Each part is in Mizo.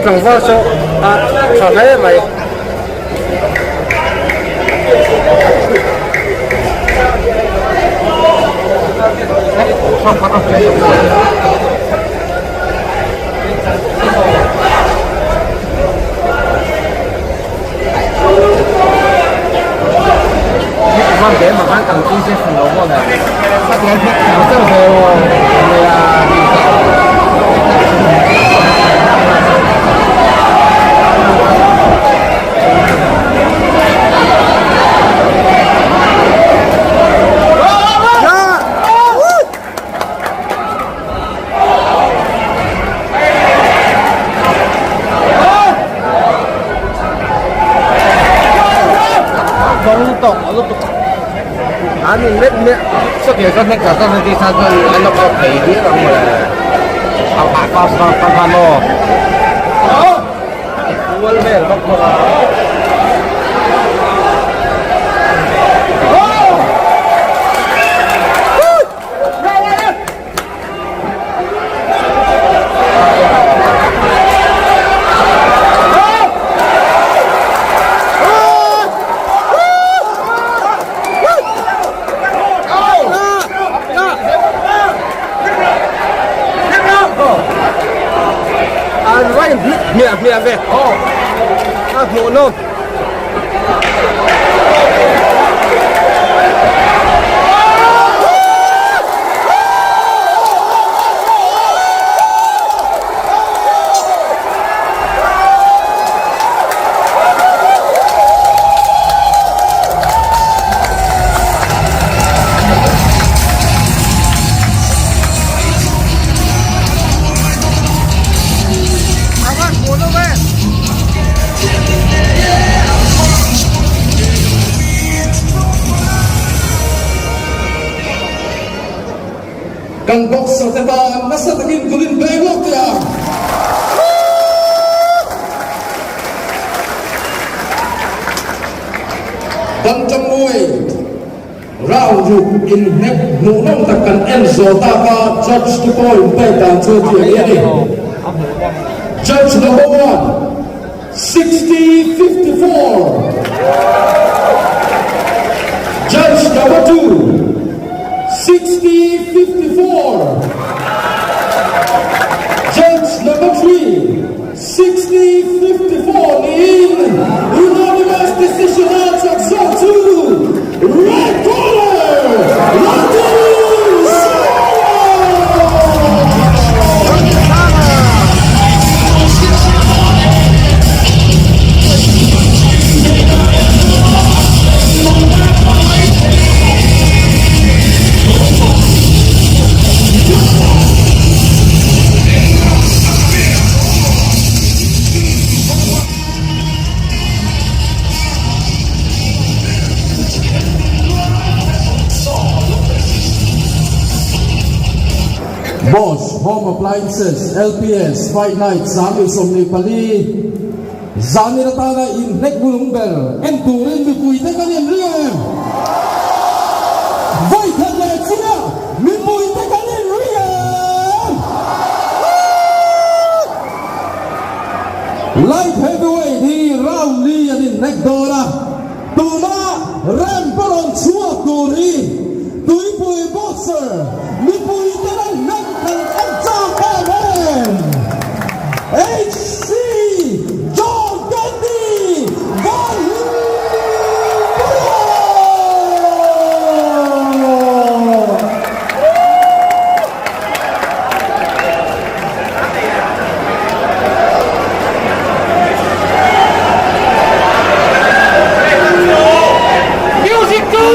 tlangval saw a tha hle mai. An raih hmiah hmiah ve a hmuhnawm. Kan boxer te tan nasa takin kut in beng lawk teh ang. Bantamweight round ruk inhnek hmuhnawm tak kan en zawh tak a, judge te pawh inpek dan chu a tih ang hi a ni. Judge number one, 60 54 Judge number 2 60 54 Judge number 3 60 54 niin unanimous decision a chak zawk chu Red Corner Ladin Bosch Home Appliances LPS Fight Night 24 Zanin atana inhnek bulung ber en turin mipuite kan inring em? Vawikhat leh chiah mipuite kan inring em? Light Heavyweight hi round li an inhnek dawn a, tuna ramp a rawn chhuak tur hi Tuipui boxer mipuite an hnek kan en chak em em! HC John Candy Vanhimpuia! Music chu!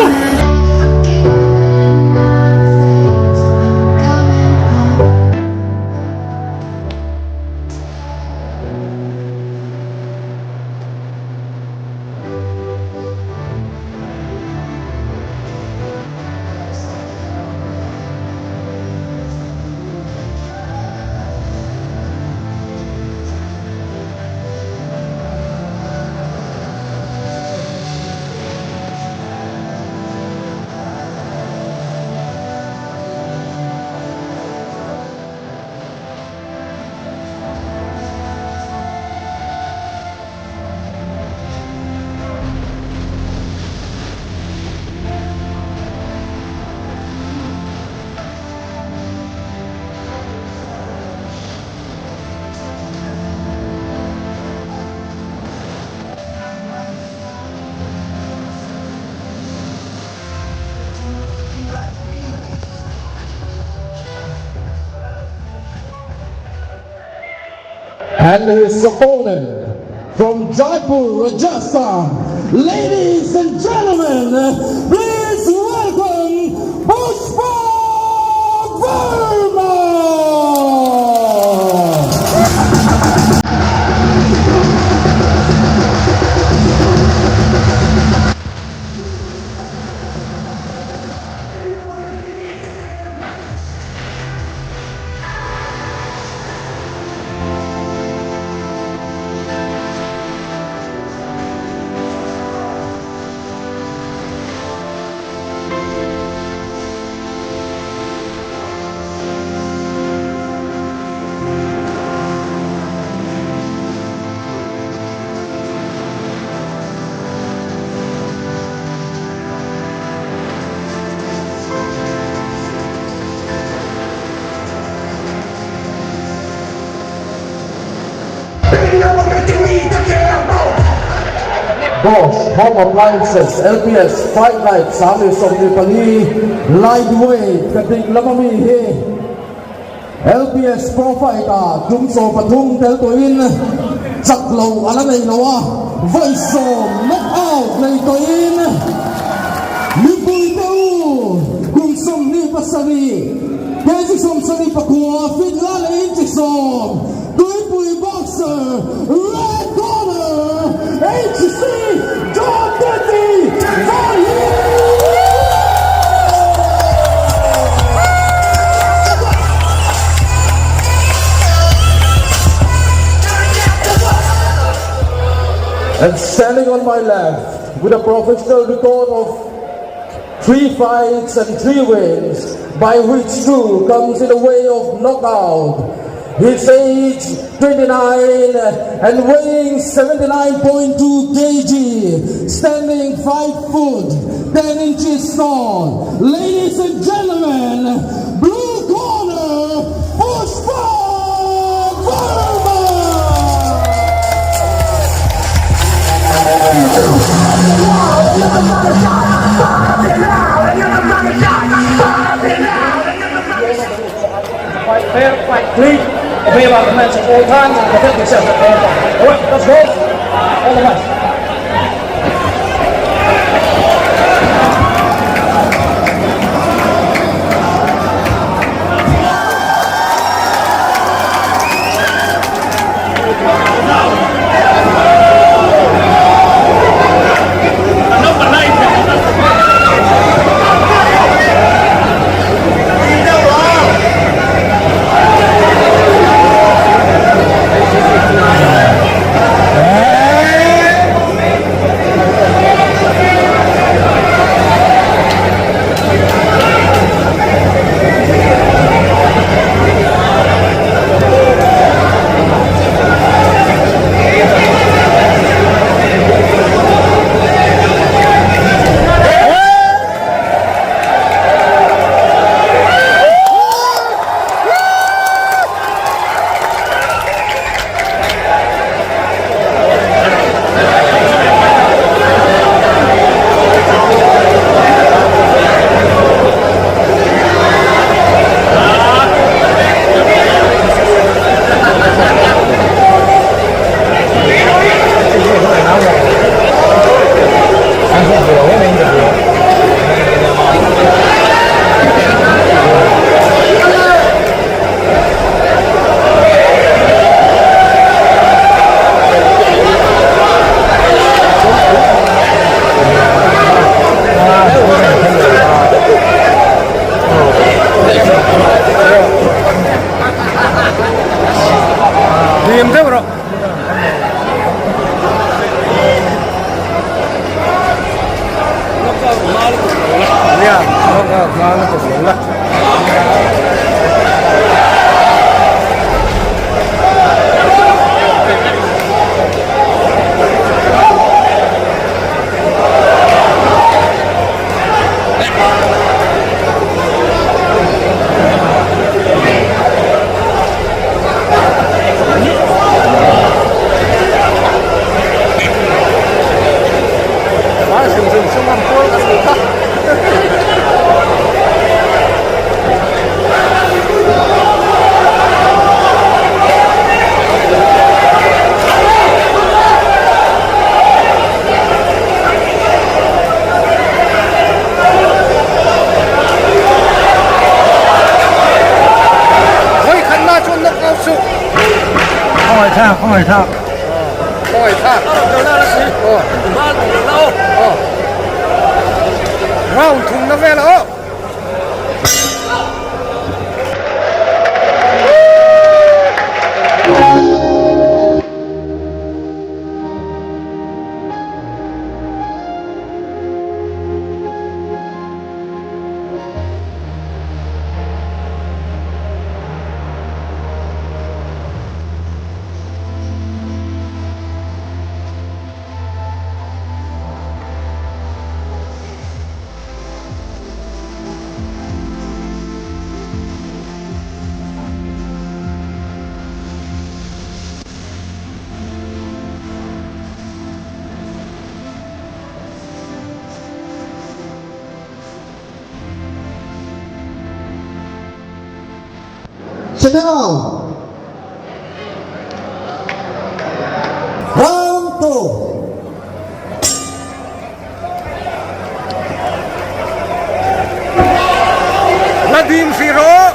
And his opponent from Jaipur, Rajasthan, ladies and gentlemen, please welcome Pushpak Verma! Bosch Home Appliances LPS Fight Night 24 Lightweight ka ding lama mi hi LPS Pro Fight ah tum 13 tel tawhin chak lo a la nei lo a, vawi sawm knock out nei tawhin mipui te u kum 27 kg 74 fit la leh inchi 10 Tuipui boxer red corner HC John Teddy Vahi! And standing on my left with a professional record of 3 fights and 3 wins, by which 2 comes in the way of knockout. His age 29 and weighing 79.2 kg, standing 5 foot 10 inches tall. Ladies and gentlemen, blue corner, Pushpak Verma! Fight fair, fight clean, obey our commands at all times, and protect yourself at all times. All right, let's go. All the best. Dim deuh rawh. Nia, knockout hma lutuk lo la. Khawngaih thlak, khawngaih thlak. Khawngaih thlak. Aw. Round thumna velah aw. Second round. Round 2. La dim hrih rawh.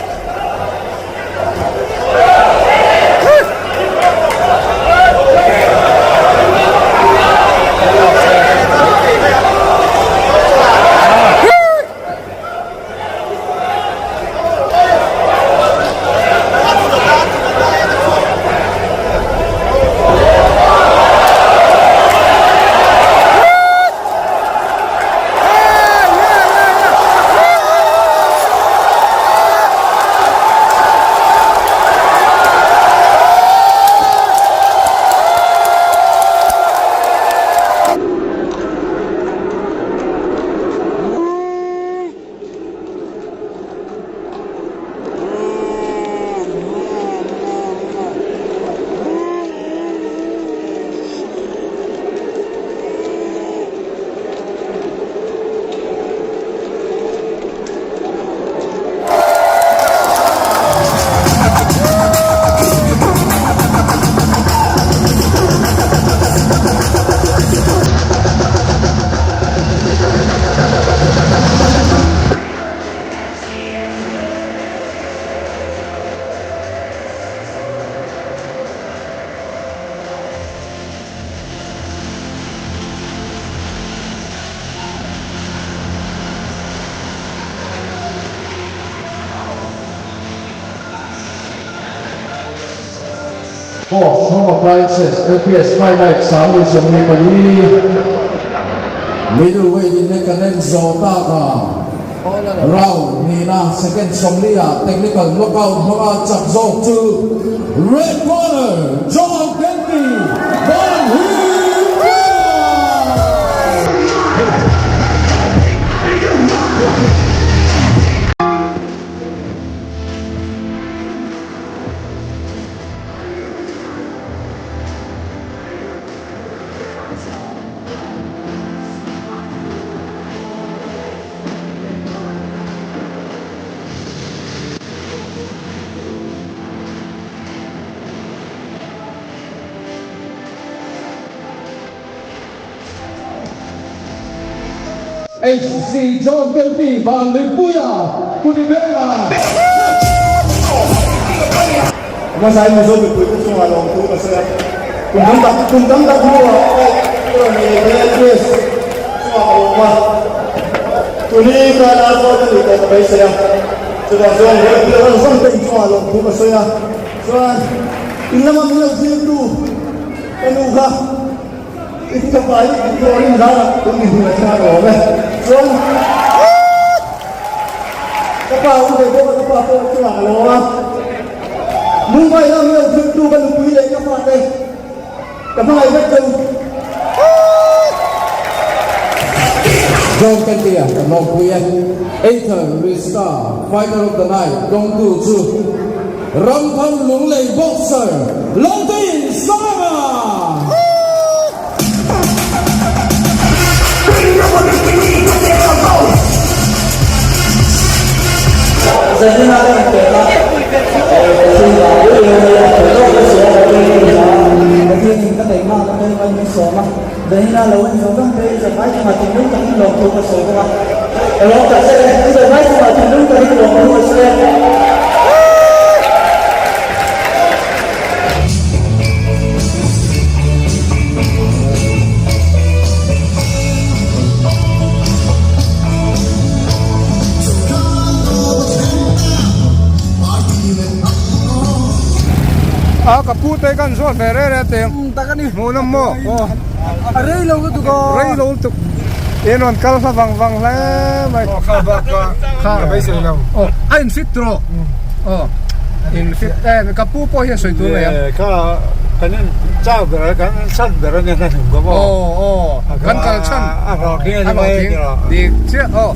Boss Home Appliances LPS Highlight 34 Middleweight in ne kan en zo tak a round hnihna second 40 ah technical knockout hmanga chak zawk chu Red Corner John Kenty Van Hee HC John Kelty Van Lipuia Kunibela. Hmasai Mizo mipuite chungah lawmthu ka sawi a, kum tam tak kum tam tak hnuah pawh ka rawn nei leh LPS chungah ka lawm a, tuni ka la zawt a nih tawh ka beisei a, chutah chuan LPS zawng zawng te inchungah lawmthu ka sawi a, chuan in lama min lo zirtu ka nu kha in ka pai in zarah tun ni hun a thleng a ka lawm e, chuan Ka pa u ve bawk a, ka pa pawh chungah ka lawm a. Mumbai lam lo thuttu ka nupui leh ka fate ka hmangaih vek che u. John Kentia kan lawmpui e. Ethan Rista, Fighter of the Night dawngtu chu Ramthar Lunglei boxer Laltein Sanga! A ka pu te kan zawt ve rere teng. Tak ani. Hmuh nawm maw? A rei lo lutuk aw. Rei lo lutuk. In rawn kal hla vang vang hle mai. Aw kha bak kha kha ka beisei lo. Aw a in fit tawh. Aw in fit em ka pu pawh hian sawi tur nei ang. Kha kan in chau ber a kan chhan ber a nia hna hnung ka maw. Aw aw kan kal chhan. A hlawhtling a ni mai. Dik chiah aw.